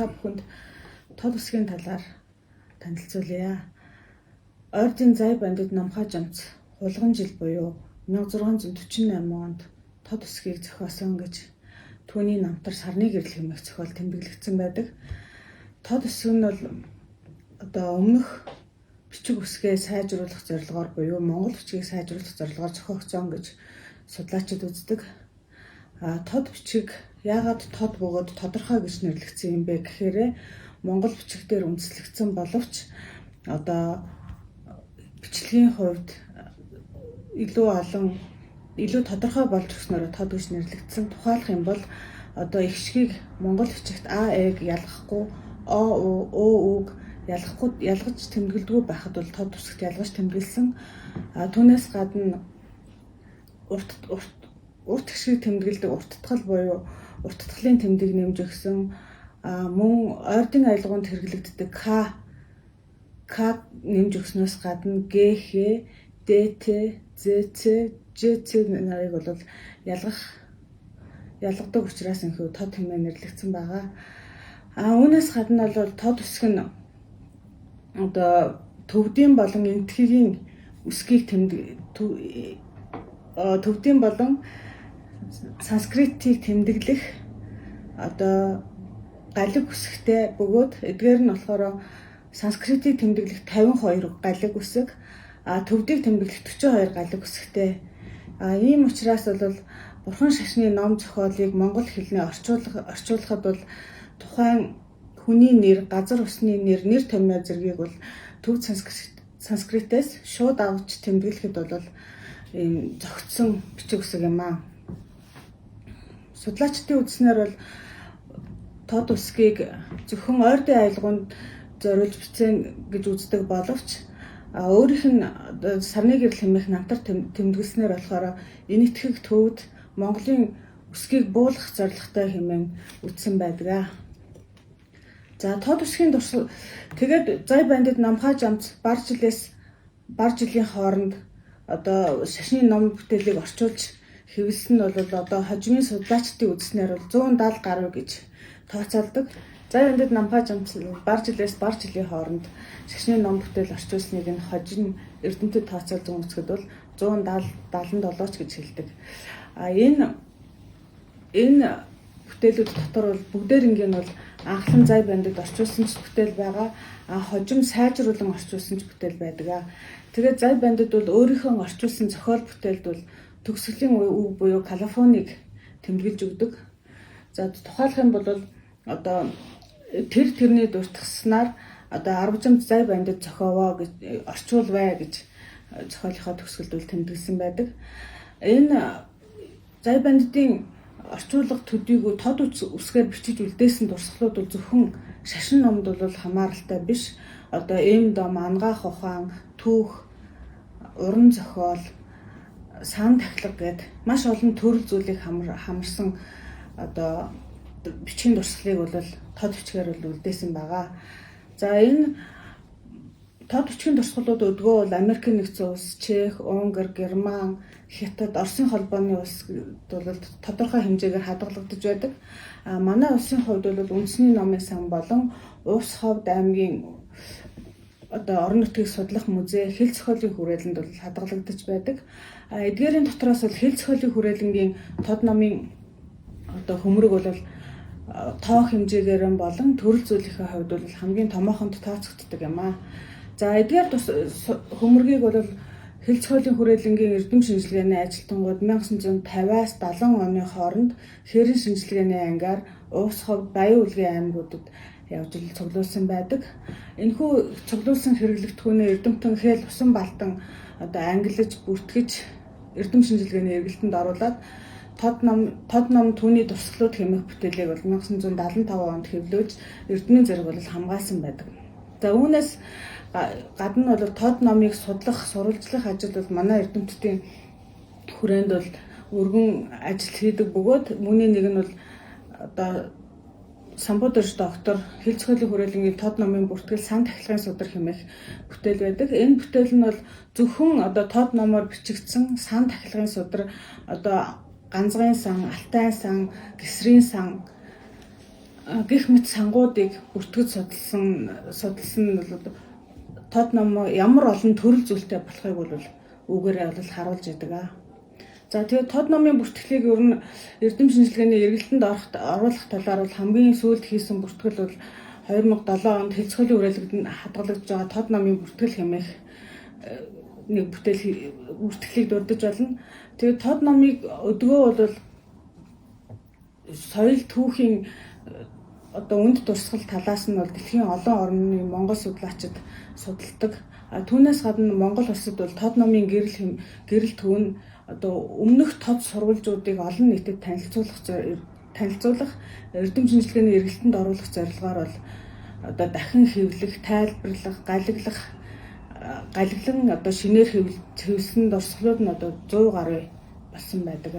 Та бүхэнд тод үсгийн талаар танилцуулъя. Ойрдын зай бандид Намхаа жамц хулган жил буюу 1648 онд тод үсгийг зохиосон гэж түүний намтар сарны гэрэл хэмээх зохиол тэмдэглэгдсэн байдаг. Тод үсэг нь бол одоо өмнөх бичиг үсгээ сайжруулах зорилгоор буюу монгол бичгийг сайжруулах зорилгоор зохиогдсон гэж судлаачид үздэг. Тод бичиг яагаад тод бөгөөд тодорхой гэж нэрлэгдсэн юм бэ гэхээр монгол бичиг дээр үндэслэгдсэн боловч одоо бичлэгийн хувьд илүү олон, илүү тодорхой болж өгснөөрөө тод гэж нэрлэгдсэн. Тухайлах юм бол одоо эгшгийг монгол бичигт А Э-г ялгахгүй, О У Ө Ү-г ялгахгүй, ялгаж тэмдэглэдэггүй байхад бол тод үсэгт ялгаж тэмдэглэсэн. Түүнээс гадна урт урт урт эгшгийг тэмдэглэдэг урттгал буюу урттгалын тэмдэг нэмж өгсөн. Мөн ойрдын аялгуунд хэрэглэгддэг К К нэмж өгснөөс гадна Г Х Д Т З Ц Ж Ц нарыг бол ялгадаг учраас энэхүү тод хэмээн нэрлэгдсэн байгаа. Үүнээс гадна бол тод үсэг нь одоо төвдийн болон энэтхэгийн үсгийг тэмдэг, төвдийн болон санскритийг тэмдэглэх одоо галиг үсэгтэй бөгөөд эдгээр нь болохоор санскритийг тэмдэглэх 52 галиг үсэг, төвдийг тэмдэглэх 42 галиг үсэгтэй. Ийм учраас бол бурхан шашны ном зохиолыг монгол хэлний орчуулахад бол тухайн хүний нэр, газар усны нэр, нэр томьёо зэргийг бол төвд санскритээс шууд авч тэмдэглэхэд бол ийм зохицсон бичиг үсэг юм аа. Судлаачдын үзснээр бол тод үсгийг зөвхөн ойрдын аялгуунд зориулж бичсэн гэж үздэг боловч өөрийнх нь сарны гэрэл хэмээх намтар тэмдэглэснээр болохоор энэтхэг төвд Монголын үсгийг буулгах зорилготой хэмээн үздсэн байдаг. За, тод үсгийн дурсал. Тэгээд зай бандид Намхаа жамц бар жилээс бар жилийн хооронд одоо шашны ном бүтээлийг орчуулж хэвлэсэн нь бол одоо хожимын судлаачдын үзснээр бол 170 гаруй гэж тооцоолдог. Зай бандид Намхаа жамц бар жилээс бар жилийн хооронд шашны ном бүтээл орчуулсныг нь хожим эрдэмтэд тооцоолж үзэхэд бол 170 77 ч гэж хэлдэг. Энэ бүтээлүүд дотор бол бүгдээрингийн нь бол анхлан зай бандид орчуулсан ч бүтээл байгаа. Хожим сайжруулан орчуулсан ч бүтээл байдаг. Тэгээд зай бандид бол өөрийнхөө орчуулсан зохиол бүтээлд бол төгсгөлийн үг буюу колофоныг тэмдэглэж өгдөг. За, тухайлах юм бол одоо тэрний дуртагснаар одоо арважамд зай бандид зохиовоо гэж орчуулвэ гэж зохиолынхоо төгсгөлд бол тэмдэглэсэн байдаг. Энэ зай бандидын орчуулга төдийгүй тод үсгээр бичиж үлдээсэн дурсгалууд бол зөвхөн шашин номд бол хамааралтай биш. Одоо эм дом, ангаах ухаан, түүх, уран зохиол, сан тахилга гээд маш олон төрөл зүйлийг хамарсан одоо бичгийн дурсгалыг бол тод бичгээр бол үлдээсэн байгаа. За, энэ тод бичгийн дурсгалууд өдгөө бол Америкийн нэгдсэн улс, Чех, Унгар, Герман, Хятад, Оросын холбооны улс бол тодорхой хэмжээгээр хадгалагдаж байдаг. Манай улсын хувьд бол үндэсний номын сан болон Уус ховд аймгийн одоо орон нутгийг судлах музей хэл зохиолын хүрээлэнд бол хадгалагдаж байдаг. Эдгээрийн дотроос бол хэл зохиолын хүрээлэнгийн тод номын одоо хөмрөг бол тоо хэмжээгээр болон төрөл зүйлийнхээ хувьд бол хамгийн томоохонд тооцогддог юм аа. За, эдгээр хөмрөгийг бол хэл зохиолын хүрээлэнгийн эрдэм шинжилгээний ажилтнууд 1950-аас 70 оны хооронд хээрийн шинжилгээний ангаар Уус ховд, Баян үлгийн аймагуудад явж цуглуулсан байдаг. Энэхүү цуглуулсан хэрэглэгдэхүүнээ эрдэмтэн Хэл Усан Балтан одоо ангилаж, бүртгэж, эрдэм шинжилгээний эргэлтэнд оруулаад тод ном түүний дурсгалууд хэмээх бүтээлийг бол 1975 онд хэвлүүлж, эрдмийн зэрэг бол хамгаалсан байдаг. За, үүнээс гадна бол тод номыг судлах, сурвалжлах ажил бол манай эрдэмтдийн хүрээнд бол өргөн ажил хийдэг бөгөөд үүний нэг нь бол одоо Самбуудаж доктор хэл зохиолын хүрээлэнгийн тод номын бүртгэл сан тахилгын судар хэмээх бүтээл байдаг. Энэ бүтээл нь бол зөвхөн одоо тод номоор бичигдсэн сан тахилгын судар, одоо ганцгын сан, алтайн сан, гисрийн сан Гэх мэт сангуудыг бүртгэж судалсан нь бол тод ном ямар олон төрөл зүйлтэй болохыг бол үүгээрээ бол харуулж идэг. За, тэгээд тод номын бүртгэлийг ер нь эрдэм шинжилгээний эргэлтэнд оруулах талаар бол хамгийн сүүлд хийсэн бүртгэл бол 2007 онд хэлц хуулийн хүрээлэгдэнд хадгалагдж байгаа тод номын бүртгэл хэмээх нэг бүтээл бүртгэлийг дурдж болно. Тэгээд тод номыг өдгөө бол соёл түүхийн одоо үнд дурсгал талаас нь бол дэлхийн олон орны монгол судлаачид судалдаг. Түүнээс гадна Монгол улсад бол тод номын гэрэл төв нь одоо өмнөх тод сурвалжуудыг олон нийтэд танилцуулах, эрдэм шинжилгээний эргэлтэнд оруулах зорилгоор бол одоо дахин хэвлэх, тайлбарлах, галаглах, галаглан одоо шинээр хэвлэсэн дурсгалууд нь одоо 100 гаруй болсон байдаг.